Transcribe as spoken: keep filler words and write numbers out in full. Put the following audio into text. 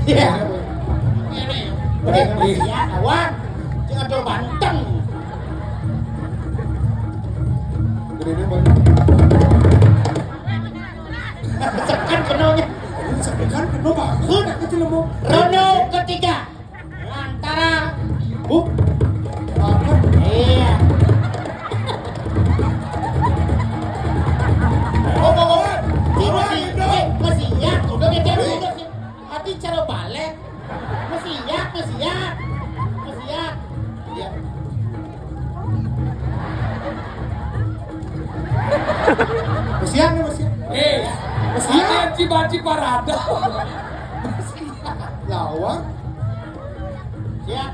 Iya. Ini. Udah, iya, kawan. Jangan terlalu banteng. Gedenya banyak. Sekan kenalnya. Sekan kenal banget. Aku cuma mau. Ronde ketiga. Antara. Bu. Apa? Iya. Oh, oh, oh. Ini masih, eh, masih ya. Udah, udah, udah, udah. Hati cara balik. Masih ya, masih ya. Masih ya. Iya. Masih ya, masih ya. Eh, masih ya. Ada cibaci parada. Lawan. Ya.